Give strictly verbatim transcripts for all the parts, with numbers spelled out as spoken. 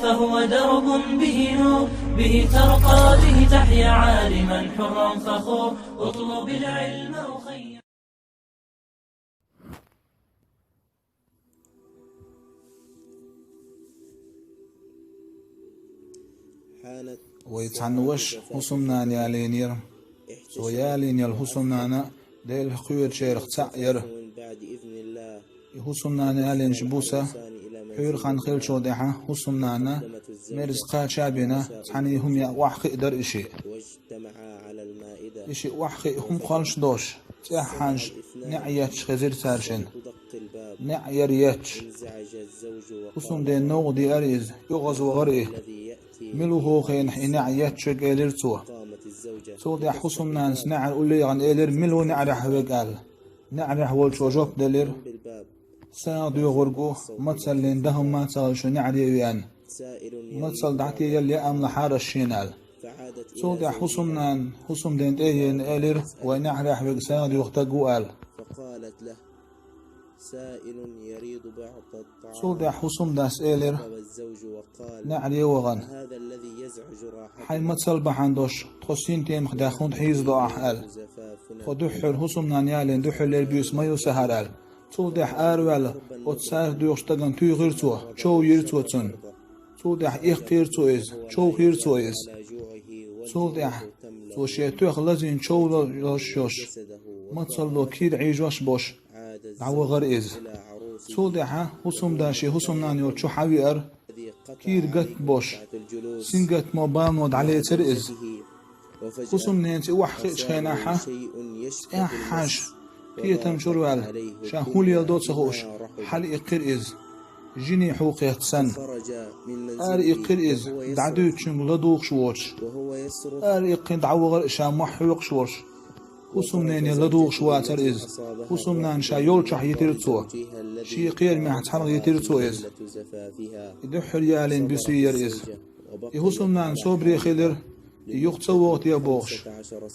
فهو درب به نور، به ترقى، به تحيا عالما حرا فخور. اطلب العلم أخي. Вай цхьанна ваша хӀусамнана ялийнера. Цо ялийна йола хӀусамнана Делан кхоьручарах цхьаъ яра. И хӀусамнана ялийнча буса, пхьуьйра хан хилчул тӀехьа хӀусамнана мерза кхача а бина, цхьаьна хӀума яа охьакхиа дара и шиъ. И шиъ охьакхиа хӀума кхоллаш долуш, цӀеххьана неӀ етташ хезира цара шинна. НеӀ яра етташ. ХӀусамдена новкъа деара иза, оьгӀазвахара и. «Мила ву хӀокху хенахь и неӀ етташ верг?» — элира цо. Цул тӀаьхьа хӀусамнанас неӀара уллехь яхана элира: «Мила ву неӀарехь верг?» — аьлла. НеӀарехь волчо жоп делира: «СагӀа доьхург ву, мацаллин дан хӀумма а ца хилла, шу неӀаре а веана. Мацалла дӀатеяла яа ма лахьара ас шена», — аьлла. Цул тӀаьхьа хӀусамнана хӀусамден тӀе а еана элира: «Вайн неӀарехь верг сагӀа доьху стаг ву», — аьлла. Цул тӀаьхьа хӀусамдас элира, неӀаре а вахана: «Хьайн мацалла бахьана долуш тхо синтемах даьхна хӀунда хьийзадо ахь?» — аьлла. Тхо дуьххьара хӀусамнана ялийна дуьххьарлера буьйса ма ю сан хӀара аьлла. Цул тӀаьхьа араваьлла, оцу сагӀа доьхучу стагана туьйхира цо, човйира цо цунна. Цул тӀаьхьа иккхийра цо иза, човхийра цо иза. Цул тӀаьхьа цо шен тоьхна лазийна чов ло-, лозуш йолуш, мацалло кийра Ӏийжош болуш, дӀавахара иза. Цул тӀаьхьа хӀусамда шен хӀусамнана йолчу хьан веара, кийра гатта болуш, сингаттамо, балано дӀалецира иза. ХӀусамненца и охьахиъчу хенахь, цӀеххьана кхетам чуьра ваьлла, ша хӀун леладо ца хууш, хьалаиккхира иза, жиний хьулкхетта санна. Ара иккхира иза, дӀадуьйцучуьнга ладугӀуш воцуш. Ара иккхина дӀавахара ша мохь хьоькхуш волуш. ХӀусамнене ладугӀуш вацара иза. ХӀусамнана ша йолчохь йитира цо. Шен кхерамехь цхьаьна йитира цо иза. И дуьххьара ялийна буьйса яра иза. И хӀусамнана собаре хилира, и юха ца вогӀу те бохуш.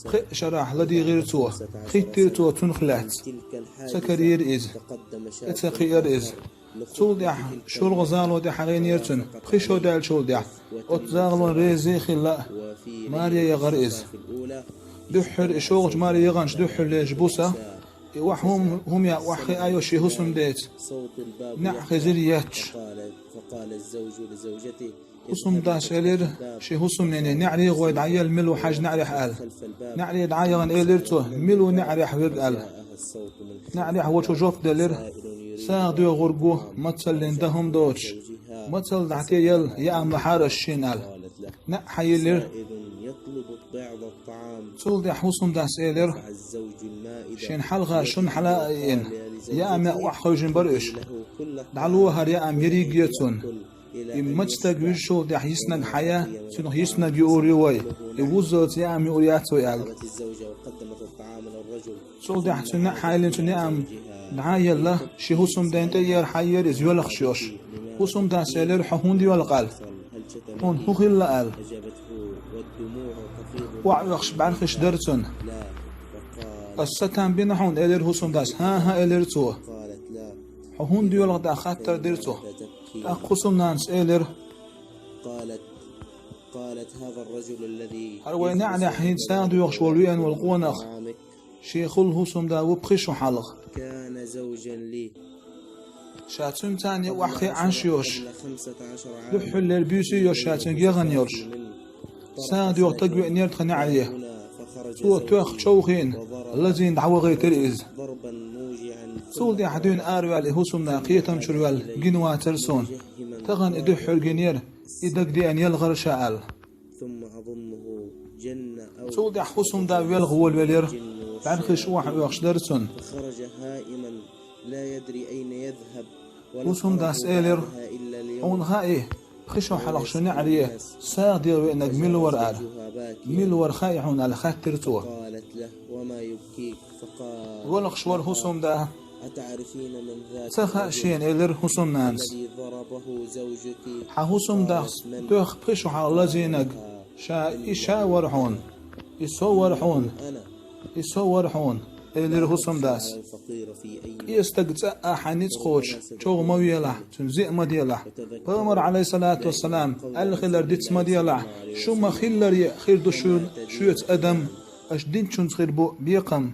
Пхи шарахь ладийгӀира цо, хиттира цо цунах лаьцна. Ца карийра иза. ТӀе ца кхиира иза. Цул тӀаьхьа шолгӀа зало тӀе хьагӀийнера цунна, пхи шо даьллачул тӀаьхьа. Оцу загӀалон реза а хилла, маре яхара иза. Дуьххьара и шолгӀачу маре яханчу дуьххьарлерчу буса, и охьа хӀум-, хӀума яа охьахиъна йолуш шен хӀусамдеца, неӀ хезира етташ. ХӀусамдас элира шен хӀусамнене: «НеӀаре гӀой дӀаелла, мила ву хьажа неӀарехь», — аьлла. НеӀаре дӀа а яхана элира цо: «Мила ву неӀарехь верг?» — аьлла. НеӀарехь волчо жоп делира: «СагӀа доьхург ву, мацаллин дан хӀума доцуш, мацалла дӀатеяла яа ма лахьара ас шена», — аьлла. НеӀ хьайиллира. Цул тӀаьхьа хӀусамдас элира: «Шен хьалха шуна хьала а йина, яа меа охьахевшина бара уьш. ДӀало хӀара яа, ерриг а е цунна. И мацаниг вуьжучул тӀаьхьа йиснаг хьаяь, цунах йиснаг юур ю вай. И вуззалц яа юур яц вай», — аьлла. Цул тӀаьхьа цуьнан неӀ хьайиллина, цуьнан яа дӀа а елла, шен хӀусамден тӀе а еара, хьаеара иза йоьлхуш йолуш. ХӀусамдас элира: «Хьо хӀунда йоьлху?» — аьлла. «Хьуна хӀун хилла?» — аьлла. Охьаоьхуш бӀаьрхиш дара цуьнан. «Ас сатам бина хьуна?» — элира хӀусамдас. «ХӀан-хӀа», — элира цо. «Хьо хӀунда йоьлху?» — тӀаккха хаттар дира цо. ТӀаккха хӀусамнанас элира: «ХӀара вай неӀарехь хӀинца сагӀа доьхуш волу веана волу къонах шен хулла хӀусамда ву пхи шо хьалха. Ша цуьнца цхьаьна охьахиъна Ӏаш йолуш, дуьххьарлера буьйса а йолуш, ша цуьнга яхана йолуш. СагӀа доьху стаг веанера тхан неӀаре. Цо тоьхна човхийна, лазийна дӀавахийтира иза. Цул тӀаьхьа дуьйна араваьлла и хӀусамда кхетам чуьра ваьлла, гина вацара суна. Тахана и дуьххьара гинера, и дагадеана йоьлхура ша», — аьлла. Цул тӀаьхьа хӀусамда велха волавелира, бӀаьрхиш охьаоьхуш дара цуьнан. ХӀусамдас элира: «Хьуна хаьий, пхи шо хьалха шун неӀаре сагӀа доьху веанарг мила вара?» — аьлла. «Мила вара хаьий хьуна?» — аьлла, хаьттира цо. Велхаш вара хӀусамда. «Ца хаьа шена», — элира хӀусамнанас. «Хьан хӀусамдас тоьхна пхи шо хьалха лазийнарг, ша и ша вара хьуна, и со вара хьуна, и со вара хьуна. Элира хӀусамдас: къе стаг цӀа а хьа ницкъ кхочуш, чӀоагӀа ма велахь, цуьнан зиъ ма делахь. Пайхамар, Ӏалайхиссалату вассалам, аьлла хилар диц ма делахь, шу ма-хиллара хир ду шуна, шуьца адам, аша динчунца хир бу бекхам.